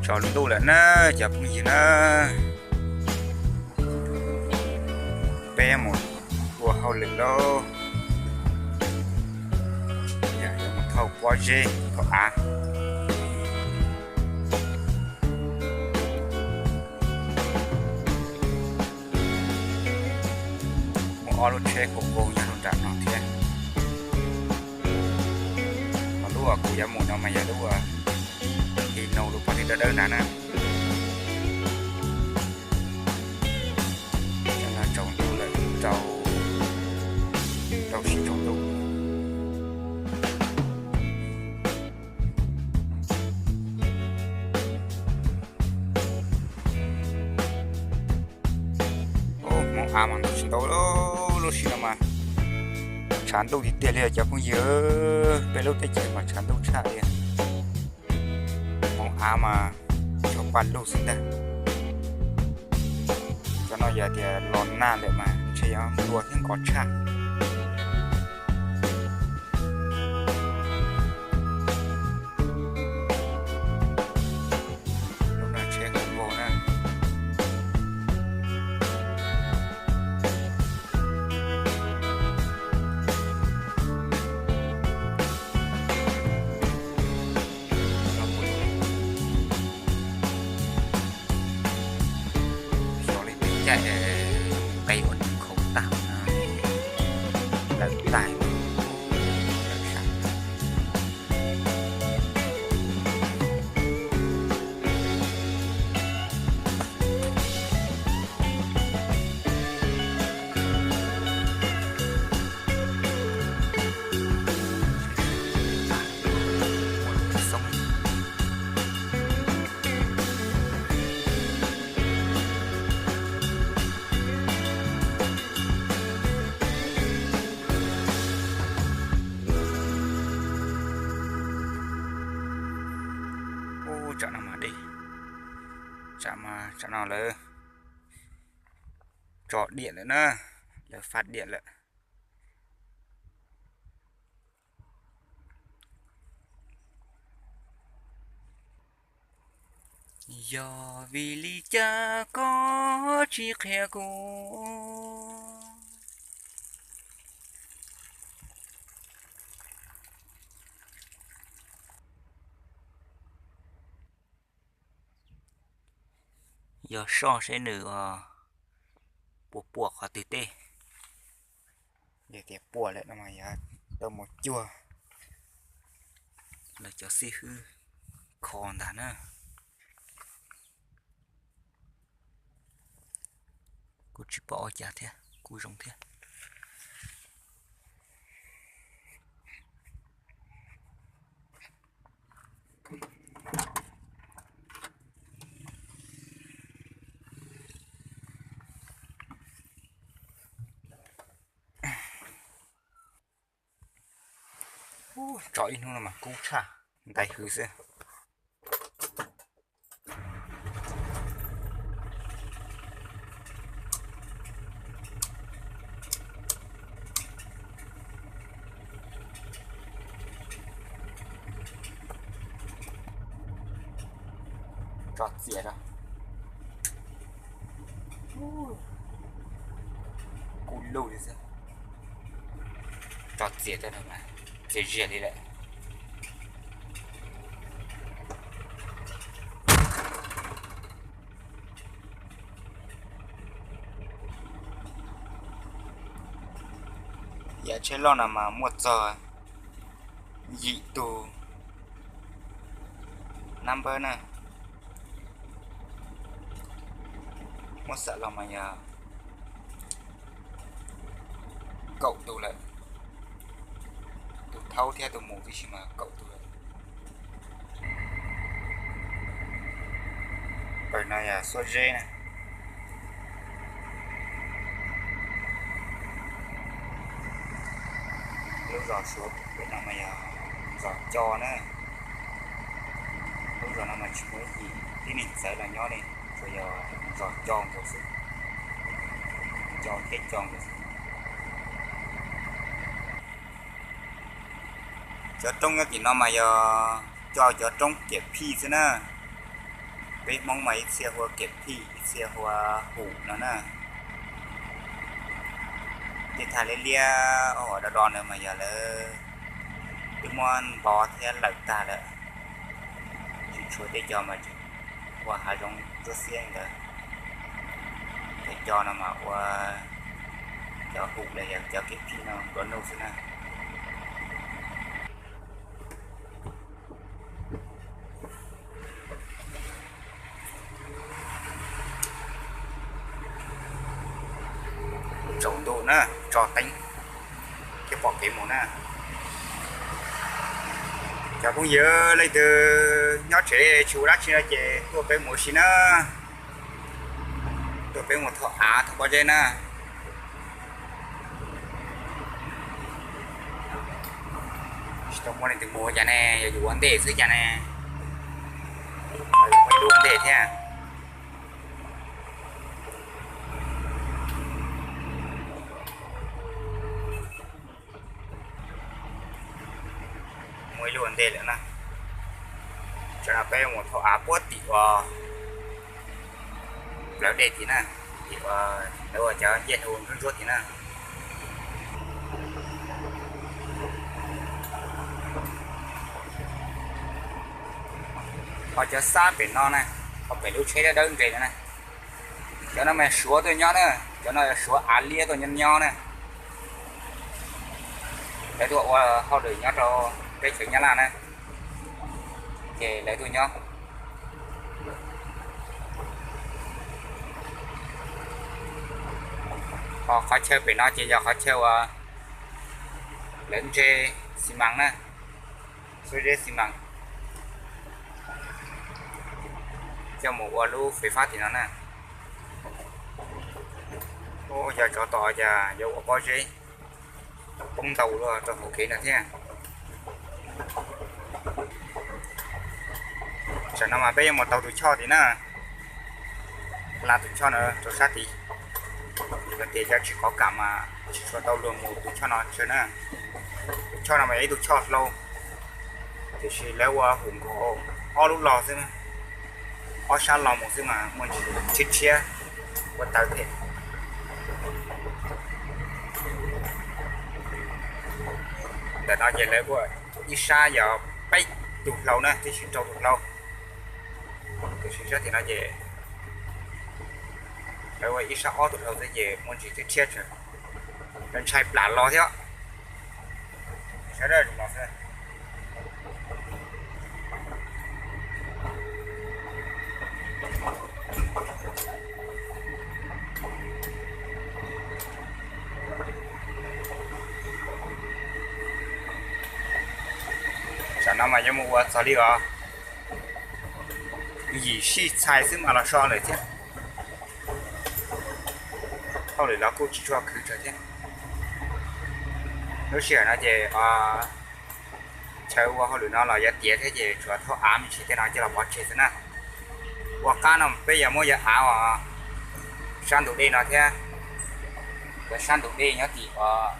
Tsaus ntuj lawm na cov phooj ywg na, peb mus ua hauj lwm lauj. Yog yuav mus thauj pob zeb thauj av. Muaj ob lub tsheb kaus nkaus nyob rau nram no thiab. Ho lub uas kuv yuav mus no mas yog lub uas Hino, lub pob zeb dawb dawb ntag na. Cov no tsaus ntuj lawm, rau, rau siab tsaus ntuj. Hmoob av mas ntau tsis ntau, lub sij no mas tshav ntuj tiag tiag li cov phooj ywg. Peb lub teb chaws mas tshav ntuj tshaj li. Hmoob av mas tshaj paj lug xwb ntag. Cov no yog tias los nag lawm mas ntshe yuav nplua thiab nkos tshaj. Lub no tsheb kaus nkaus na. Xyov li peb caij qe ua nws khaus tag no, lawv tais lawv sab. Ub, tsam no mas dej, tsam mas tsam no lawv tso diam lawm na, lawv fab diam lawm. Yog vim li cas koj tsis qhia kuv? Yog soj seb nws puas puas qhov twg teb. Yog tias puas lawm no mas yog tau mus cuag lawv cov xib hwb kho ntag na. Kuj tsis pom ua cas thiab, kuj zoo thiab. Tso ib hnub no mas kub tshaj, ntais hws xwb. Tso txias rau. Kub lug li xwb. Tso txias rau no mas txias zias li lawm. Yav tsheb loj no mas muaj txog yim tus nab npawb na. Muab xam los mas yog kaum tus lawm. Tus thaub thiab tus mus tib si mas kaum tus lawm. Pawg no yog Suab Zeb na. Lub zos Suav pem no mas yog zos Co na. Lub zos no mas tsis muaj ib yim tib neeg txawv los nyob li, tsuas yog zos Co nkaus xwb. Co thiab Co nkaus xwb. Cov roob nyob tim no mas yog Co cov roob ciam phij xwb na. Peb Hmoob mas ib txhia hu ua kem phij, ib txhia hu ua hum no na. Tej thaj liab liab ub do do ntawd mas yog lawv twb muab npov thiab lawm tag lawm, tsis tshuav tej co mas tseem ua hav zoov ntsuab xiab li ntawd. Tej co no mas ua cov hum los yog cov kem phij no nplua nuj xwb na. Tsaus ntuj na, tso teeb thiab pom kev mus na. Cov phooj ywg leej twg nyob tsev tsis ua dab tsi no ces tuaj peb mus ua si na, tuaj peb mus thauj av thauj pob zeb na. Tsis tau muaj leej twg mus ua cas ne, yog yus ua ntej xwb cas ne, yus muaj ib lub ua ntej thiab. Muaj ib lub ua ntej lawm na. Tsam no peb mus thauj av puag tim uas plawv dej tim na, tim uas lawv ua cov ncej hlau ntsuab ntsuab tim na. Ho cov sab pem no na, ho pem lub tsheb dawb dawb nres no na, cov no mas Suav tuaj nyob na, cov no Suav av liab tuaj nyob nyob na. Lawv tuaj ua hauj lwm nyob rau teb chaws Nyab Laj na, ces lawv tuaj nyob. Ho qhov chaw pem no ces yog qhov chaw uas lawv ntse xi mas na, xuab zeb xi mas coj mus ua lub fais fab tim no na. Ub, yog tsov tom cas yuav ua pob zeb poob ntau luaj rau hauv kev no thiab. Tsam no mas peb yuav mus taug tus choj tim na, hla tus choj no rau sab tid. Yog tias cov tsis qov kam mas tsis tshua tau luag mus tus choj no tsawg na. Tus choj no mas yog ib tug choj hlau, tiam sis lawv ua hum nkaus ob lub log xwb, ob sab los mus xwb mas muaj ntsis tshiab tshiab, ua tawv thiab. Ntawm no ces lawv ua ib sab yog peb tug hlau na, tib si rau tus hlau. Tiam sis sab tim no ces lawv ua ib sab ob tug hlau xwb ces muaj ntsis tshiab tshiab, ntshai plam los thiab. Sawv daws los xwb. Tsam no mas yuav mus ua txog li os yim sij txhais xwb mas los so lawm thiab. Hauj lwm los kuj tsis tshua khwv tsawg thiab. Lub sij hawm no ces chaw ua hauj lwm no los yuav tiav thiab ces tsuas thauj av me ntsis tej no coj los pov tseg xwb na. Ua qab no peb yuav muab yog av os, sab ntug dej no thiab, cov sab ntug dej nyob tim uas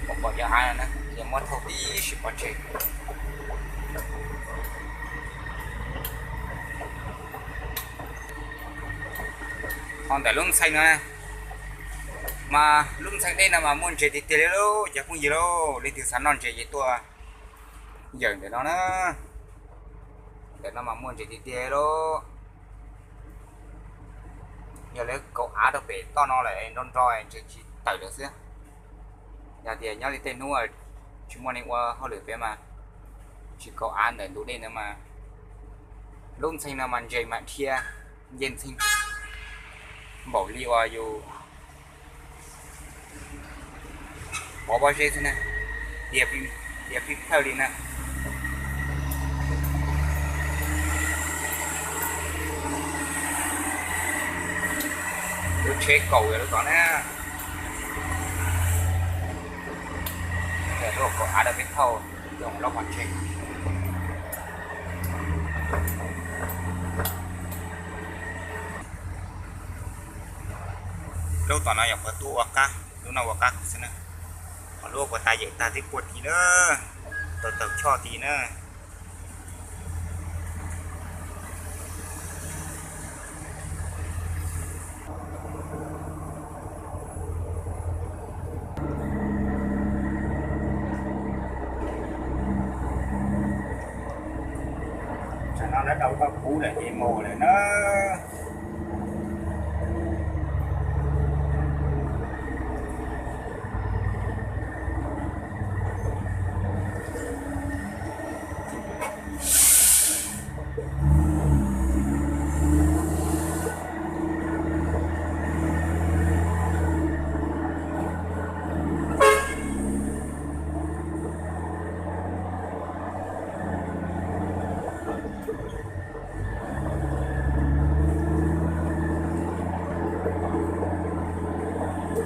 pom cov av no na, yuav muab thauj tib si pov tseg. Ho ntawm lub ntxhee no mas lub ntxhee dej no mas muaj ntses tiag tiag li lauj cov phooj ywg lauj. Leej twg xav noj ntses ces tuaj yawm ntawm no na. Ntawm no mas muaj ntses tiag tiag lauj. Yog lawv kaus av rau pem toj no lawm nro nro ntses tsis tawm lawm xwb. Yog tias nyob li tej hnub tsis muaj neeg ua hauj lwm pem mas tsis kaus av ntawm ntug dej ntawd mas lub ntxhee no mas ntses mas dhia nce ntxhee npaum li uas yus pov pob zeb xwb na, dhia pib plhawj li na. Lub tsheb kaus yog lub tod na, lub kaus av rau peb thauj zoo lub pov tseg. Lub tom no yog puas tuaj ua qab, lub no ua qab xwb na. Ho lub puas tas yawm tag twb puag tid na, tau taug choj tid na. Rau tau kuv lawm ces mus lawm na.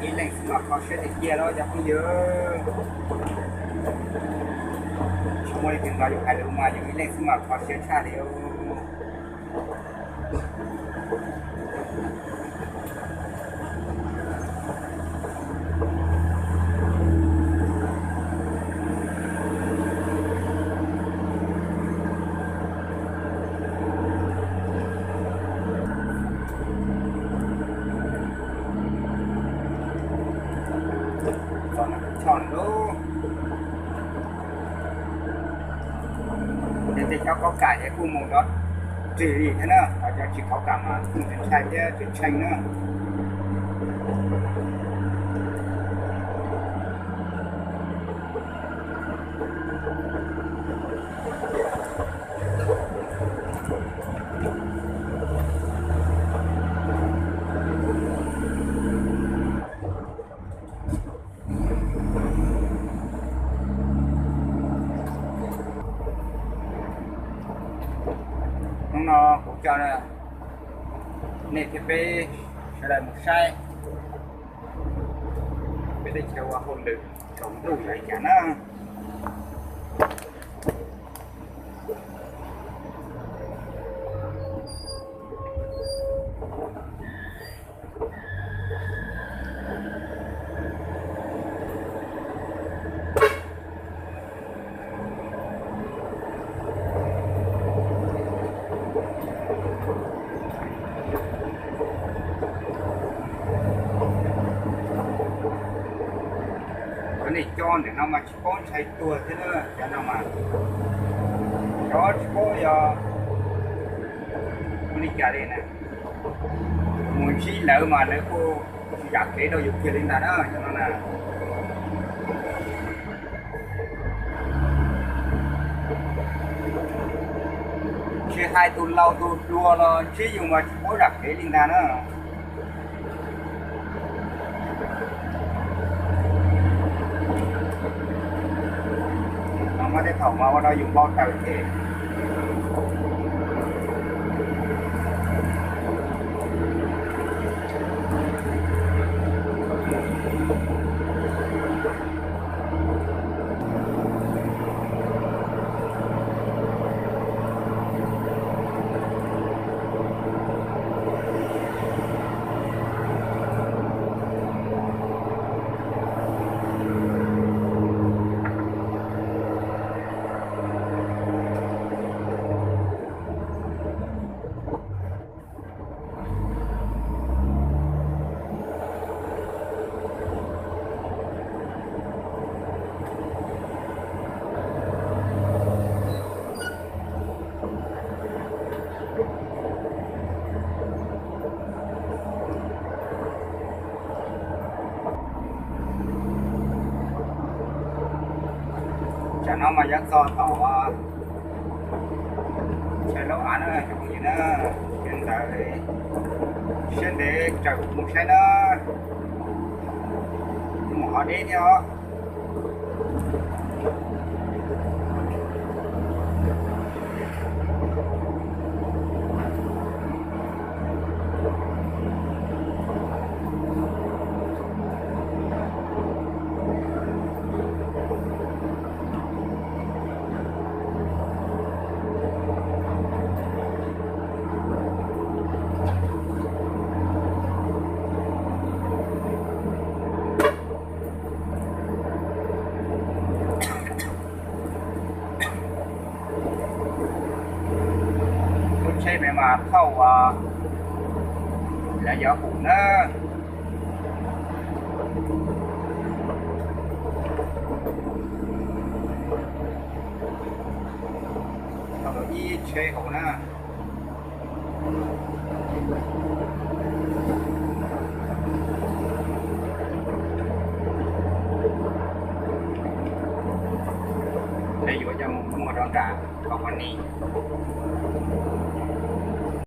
Ib leeg xwb mas kho siab tiag tiag los cov phooj ywg. Tsis muaj leej twg nrog yus hais lus mas yus ib leeg xwb mas kho siab tshaj li. Txog no kuv choj lawm lauj. Ces tej cov khaub kam ces kuj mus nrov rig li thiab na, ho cov tsis khaub kam mas kuj ntshai thiab tsis tshee na. Hnub no kuv coj nej thiab peb sawv daws mus saib peb teb chaws ua hauj lwm tsaus ntuj yog li cas na. Cov nej cov ntawm no mas tsis paub ntshai tuag thiab na, cov no mas cov tsis paub yog ua li cas li na. Mus ntsib lawv mas lawv kuj tsis zam kev rau yus kiag li ntag na, cov no na. Tsis hais tus laus tus hluas los ntsib yus mas tsis paub zam kev li ntag na. Mas tej thaum mas ua rau yus npau taws thiab. Tsam no mas yuav txog tom chaw laub av na cov phooj ywg na, yog li ntawd siab ntev raws kuv mus saib na, kuv mus ho deb thiab os. Lub tsheb pem mas thauj ua lawv yuav hum na. Thauj ib tsheb hauv na. Peb yuav coj mus muag rau nram company.